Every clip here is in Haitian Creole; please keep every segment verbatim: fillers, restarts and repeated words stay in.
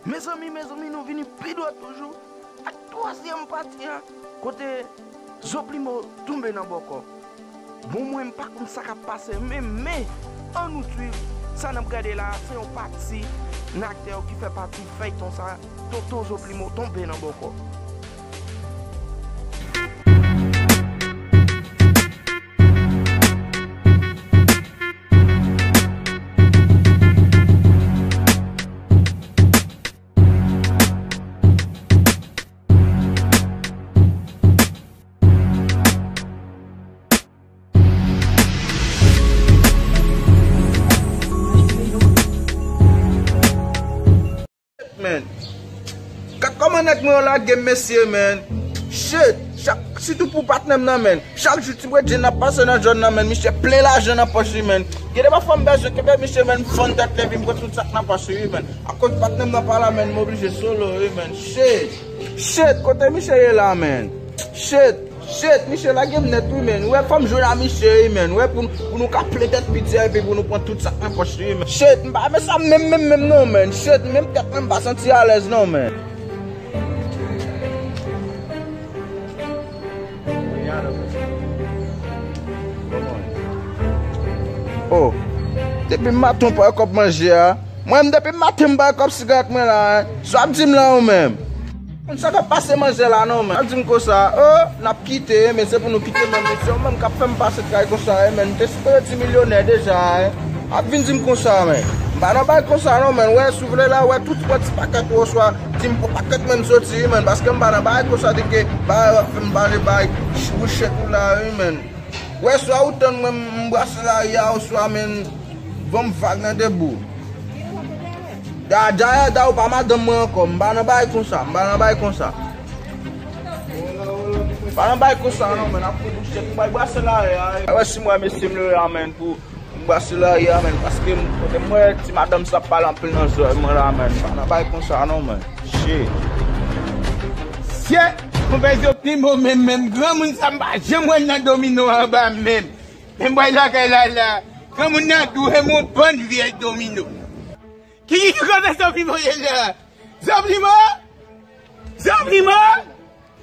Mezanmi, mezanmi, nou vini pi dwat toujou ak twazyèm pati a, kote Zoplimo tonbe nan bòkò. Bon, mwen, m pa konn sa k ap pase menm, men ann nou swiv sa n ap gade la a, se yon pati nan aktè yo ki fè pati fèyton sa a, Toto Zoplimo tonbe nan bòkò. Man. Gad kòman nèg mwen yo lage m, mesye, man. Shit. Chak, sitou pou patnè m nan, man. Chak jou ti bredjenn ap pase nan zòn nan, man. Misye plen lajan nan pòch li, man. Gen de pafwa m bezwen kenbe misye, man, m fann tèt li epi m pran tout sa k nan pòch li, wi, man. Akoz patnè m nan pa la, man, m oblije solo, wi, man. Shit. Shit, kote misye ye la, man? Shit. Shit, misye lage m nèt, wi, man. Wè, fò m jwenn a misye, wi, man. Wè, pou, pou nou ka plen tèt piti a epi pou nou pran tout sa k nan pòch li, wi, man. Shit, m pa renmen sa menm, menm, menm, non, man. Shit, menm tèt mwen m pa santi alèz, non, man. Oh, depi maten w pa wè kòb manje a. Mwen menm depi maten m pa wè kòb sigarèt mwen la, en. Sa w ap di m la ou menm? Konn sa k ap pase manzè la non, man. W ap di m konsa, oh, n ap kite, men se pou nou kite menm, men se ou menm k ap fè m pase tray konsa, en, man. M te sipoze ti milyonè deja, en. W ap vin di m konsa, man. M pa nan bagay konsa non, man. Wè, si w vle la, wè, tout pran ti pakèt ou oswa di m pran pakèt mwen m soti, wi, man, paske m pa nan bagay konsa de ke bagay w ap fè m pale bay bouchèt ou la, wi, man. Wè, swa ou tann mwen m brase lari a, oswa, man, ban m vag nan de bou. Da, da, da, ou pa madanm mwen ankò, m pa nan bagay konsa, m pa nan bagay konsa. M pa nan bagay konsa, non, man, ap fè bouchèt, m bay brase lari a. Wè, si mwen, mesye m leve a, man, pou M brase lari a, man, paske m, kote m wè ti madanm sa ap pale anpil nan zòrèy mwen la, man. Pa nan bagay konsa non, man. Shit. Shit, konpè Zoplimo menm, menm granmoun sa m pa janm wè l nan domino anba menm. Men m wè l lakay la la. Granmoun nan dwe m yon bann vyèj domino. Ki ki konpè Zoplimo ye la? Zoplimo? Zoplimo?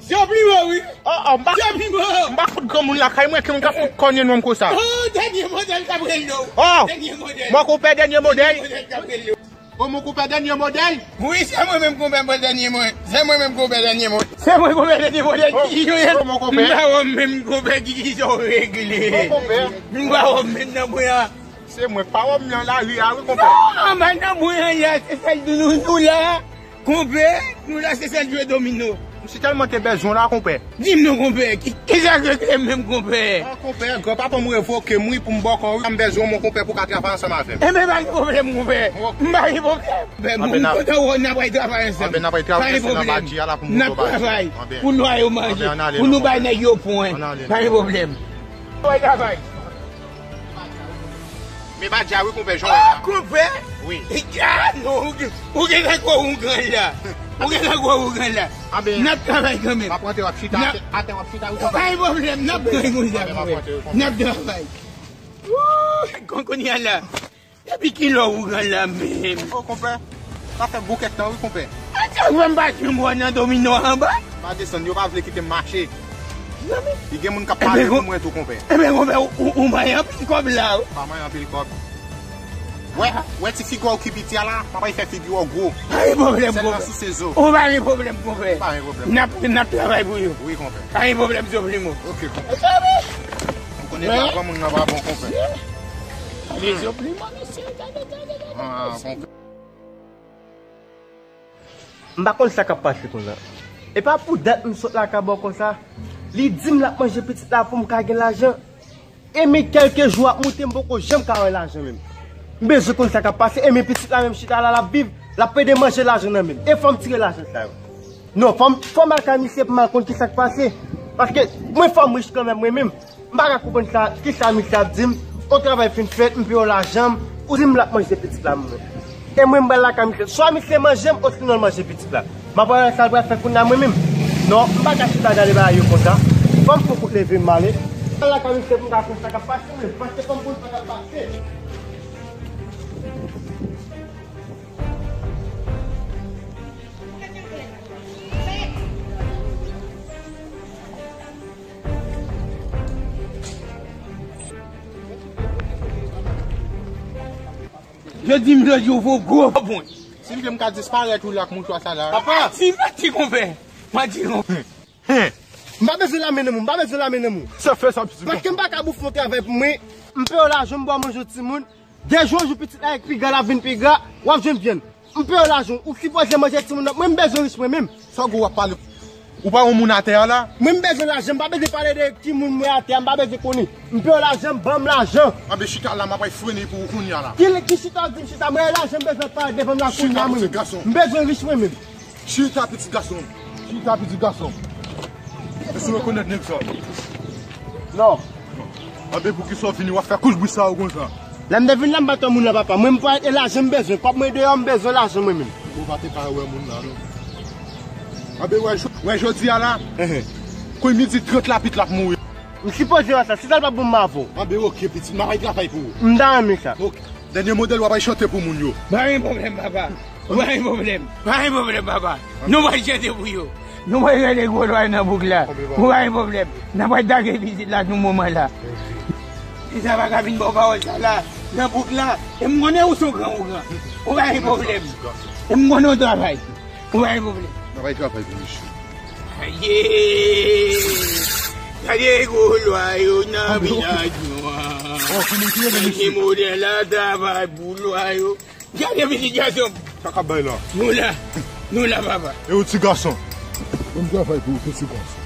Zoplimo, wi. Oh, oh, m pa, Zoplimo. M pa fout granmoun lakay mwen, ke moun ka fout kònyen non m konsa. Oh, dènye modèl k ap rele w. Oh, dènye modèl. Mon konpè dènye modèl. Dènye modèl k ap rele w. Oh, mon konpè dènye modèl. Wi, se mwen menm konpè, mwen dènye mwen. Se mwen menm konpè dènye modèl. Se mwen konpè dènye modèl. Oh, ki yo ye? Oh, mon konpè. M pa wè w menm konpè ki, ki jan w regle. Oh, konpè. M pa wè w menm nan mwen an. Se mwen, pa wè m nan lari a wi, konpè. Non, anba nan mwen an la, se sèl nou, nou, nou la. Konpè, nou la, se sèl jwe domino. M si tèlman te bezwen w la, konpè. Di m non, konpè, ki, ki sa k regle menm, konpè? Ah, konpè, granpapa m revoke m wi pou m bòkò wi. M bezwen w, mon konpè, pou w ka travay ansanm avè m. Enben, pa gen pwoblèm, konpè. M pa gen pwoblèm. Konpè, m kontan wè w, n ap al travay ansanm. Anben, n ap al travay, se nan badji a la pou m travay. N ap travay pou lwa yo manje, pou nou bay nèg yo pwen. Pa gen pwoblèm. N ap al travay. Men badji a wi, konpè, jan w wè la. Oh, konpè? Wi. Ah, non, ou gen, ou gen nan gwo ougan la. Ou gen nan gwo ougan la. Anben, n ap travay kanmenm. M ap rantre, w ap chita atè, atè w ap chita wi, konpè. Pa gen pwoblèm, n ap pran konsa, konpè. N ap travay. Wouy, kon kounye a la. Depi kilè ougan la menm? Oh, konpè, sa fè bouke tan wi, konpè. Atè, ou wè m pa janm wè nan domino anba? Pa desann, yo pa vle kite m mache. Zanmi. Li gen moun k ap pale pou mwen tou, konpè. Enben, konpè, ou, ou, ou manyen anpil kòb la wi. Pa manyen anpil kòb. Wè, wè ti figi w ki piti a la, m ap fè figi w gwo. Pa gen pwoblèm, konpè. Sèl nan souse zo. Ou pa gen pwoblèm, konpè. Pa gen pwoblèm. N ap, n ap travay pou yo. Wi, konpè. Pa gen pwoblèm, Zoplimo. Oke, konpè. Ou konnen granmoun nan pa bon, konpè. Gade Zoplimo, mesye, gade, gade, gade. Ah, konpè. M pa konn sa k ap pase konsa. E pa pou dat m sot lakay bòkò sa. Li di m l ap manje pitit la pou m ka gen lajan. E men kèlke jou ap moute, m poko janm ka wè lajan menm. M bezwen konn sa k ap pase. E men pitit la menm chita la, l ap viv, l ap pede manje lajan nan men m. E fò m tire lajan sa yo. Non, fò m, fò m al kay misye pou m al konn ki sa k pase. Paske mwen fò m rich kanmenm mwen menm. M pa ka konprann sa, kisa misye ap di m, yon travay fin fèt, m peye w lajan m, ou di m l ap manje pitit la mwen. E mwen m pral lakay misye, swa misye manje m, osinon l manje pitit la. M ap wè sa l pral fè kounye a mwen menm. Non, m pa ka chita gade bagay yo konsa. Fò m fon kout leve m ale. M pral lakay misye pou m ka konn sa k ap pase mwen, paske fò m konn sa k ap pase. Yo di m jodi yo vo gwo bon. Si m vle m ka disparèt ou la ak mouchwa sa la. Papa! Si m pati konpè. Mwen di non. Hen. M pa bezwen lame nan men w, m pa bezwen lame nan men w. Sa fè sa, piti. Paske m pa ka boufè yon travay pou mwen. M peye w lajan, m ba w manje yon timoun. De jou an jou pitit la ap piga, l ap vin piga, w ap jwenn vyann. M peye w lajan, ou sipoze manje timoun nan. Mwen m bezwen rich mwen menm. Sa w gen w ap pale? Ou pa yon moun atè a la? Mwen m bezwen lajan, m pa bezwen pale de ki moun mwen atè a, m pa bezwen konnen. M peye w lajan, ban m lajan. Anben chita la, m ap al frennen pou ou kounye a la. Ki, ki chita w di m chita, mwen lajan m bezwen pale devan m la kounye a mwen menm. M bezwen rich mwen menm. Chita, pitit gason m. Chita, pitit gason m. Èske w rekonèt nèg sa? Non. Anben, poukisa w vini, w ap fè kouch bri sa yo konsa? Lè m te vin la, m pa t wè moun nan, papa. Mwen, m pa, e lajan m bezwen. Kòb mwen deyò, m bezwen lajan mwen menm. Ou pa te ka wè moun nan, non. Anben, wè, jò-, wè, jodi a la, kwen midi trant la, pitit la ap mouri. M sipoze wè sa. Si sa l pa bon, m avè w. Anben, oke, pitit, m ap al travay pou ou. M ta renmen sa. Oke. Dènye modèl, w ap al chante pou moun yo. Pa gen pwoblèm, papa. Pa gen pwoblèm. Pa gen pwoblèm, papa. Nou pral chante pou yo. Nou pral rele gwo lwa nan bouk la. Anben, papa. Pa gen pwoblèm. N ap al dage pitit la tout moman la. Oke. Si sa pa ka vin ba w pawòl sa la, nan bouk la, e m konnen ou se yon gran ougan. Pa gen pwoblèm. E m konnen w travay. Pa gen pwoblèm. N ap al travay pou misye. Aye! Gade gwo lwa yo nan vilaj nou an. Gade modèl la travay pou lwa yo. Gade pitit gason m. Sa k ap bay la? Nou la. Nou la, papa. E ou ti gason? Bon travay pou ou, pitit gason.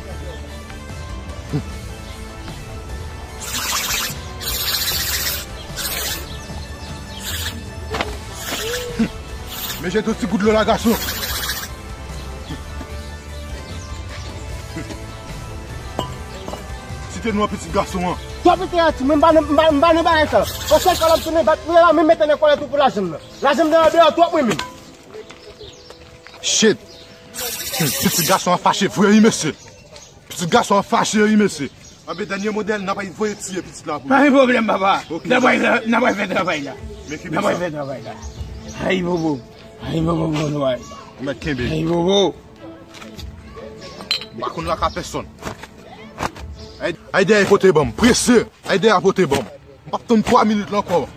Men jete yon ti gout dlo la, gason. Site non an pitit gason an. Twò pete a ti, mwen m pa nan, m pa, m pa nan bagay sa. Yon sèl kòlòt tounen bat mwen la, men mete nan kòlèt ou pou lajan m nan. Lajan m nan andeyò twòp mwen menm. Shit. Pitit gason an fache vre wi, mesye. Pitit gason an fache wi, mesye. Anben, dènye modèl, n ap al voye tiye pitit la pou li. Pa gen pwoblèm, papa. Oke. N ap al, n ap al fè travay la. N ap al fè travay la. Ay, bobo. Ay, bobo, bobo, ay. Ou mèt kenbe. Ay, bobo. M pa konn laka pèsòn. Ay, ay, dèyè pote ban m. Prese. Ay, dèyè pote ban m. M p ap tann twa minit la ankò.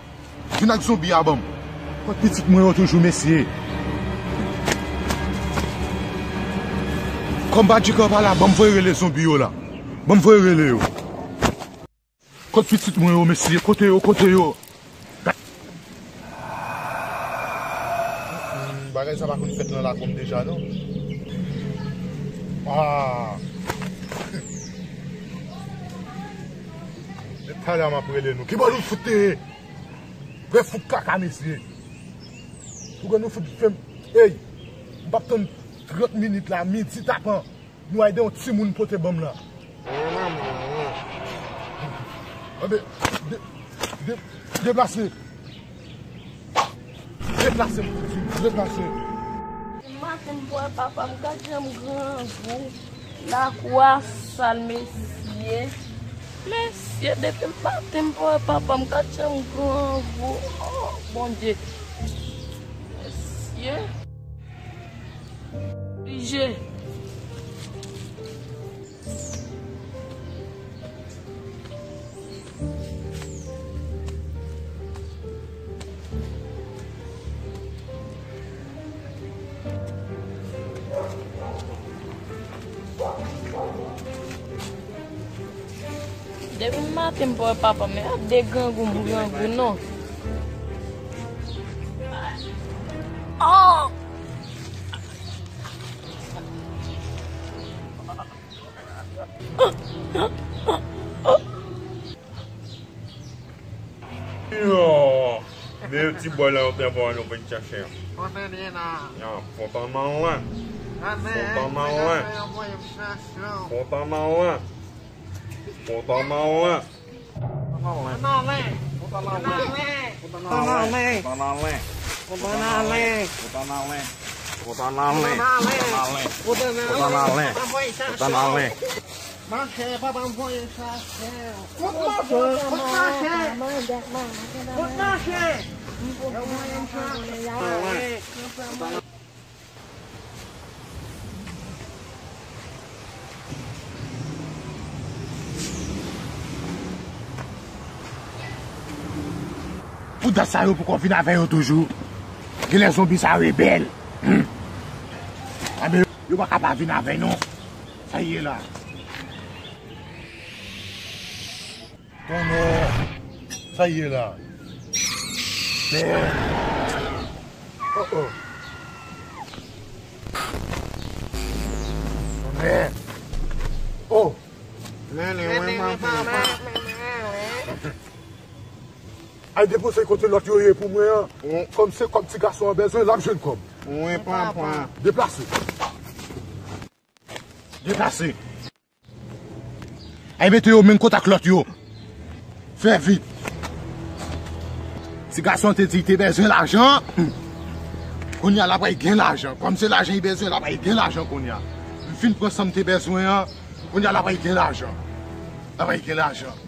Vin ak zonbi a ban m. Kot pitit mwen yo toujou, mesye? Kòm Badjikan pa la, ban m voye rele zonbi yo la. Ban m voye rele yo. Kot pitit mwen yo, mesye? Kote yo? Kote yo? Bagay sa pa konn fèt nan lakou m deja, non. Ah. Depi talè a m ap rele nou. Kibò nou fout te ye? Vre fout kaka, mesye. Pou ke nou fout fè m. Ey, m p ap tann trant minit la, midi tapan. Nou al de yon timoun pote ban m la. Anben, de, de, deplase. Deplase, m di w, deplase. Depi maten m pa wè papa m, gad jan m grangou. Lakou a sal, mesye. Mesye, depi maten m pa wè papa m, gad jan m grangou. Oh, Bondye. Mesye. Oblije. Depi maten m pa wè papa m, men ap de grangou m grangou non. Oh! Yo, men ti bòy la yo te voye nou vin chèche. Kontan byen la. Yo, kontan nan lwen. Kontan, kontan nan lwen. Kontan nan lwen. Kontan nan lwen. Kontan nan lwen. Kontan nan lwen. Kontan nan lwen. Kontan nan lwen. Kontan nan lwen. Kontan nan lwen. Kontan nan lwen. Kontan nan lwen. Kontan nan lwen. Kontan nan lwen. Kontan nan lwen. Machè, papa m voye chache. Kot machè? Kot machè? Kot machè? Yo voye m chache. Sòlda sa yo poko vin avè yo toujou. Genlè zonbi sa yo rebèl. Hmm. Anben, yo pa ka pa vin avè nou. Sa ye la. Tonnè. Sa ye la. Men. Oh, oh. Tonnè. Oh. Nene, wen, manman. Ay, depoze kote lòt yo ye pou mwen an. Wi. Kòm se kòb ti gason an bezwen, l ap jwenn kòb. Wi, papa. Deplase. Deplase. Ay, mete yo menm kote ak lòt yo. Fè vit. Ti gason te di li te bezwen lajan. Hmm. Kounye a l ap pral gen lajan. Kòm se lajan li bezwen, l ap pral gen lajan kounye a. M fin pran sa m te bezwen an. Kounye a l ap pral gen lajan. L ap pral gen lajan.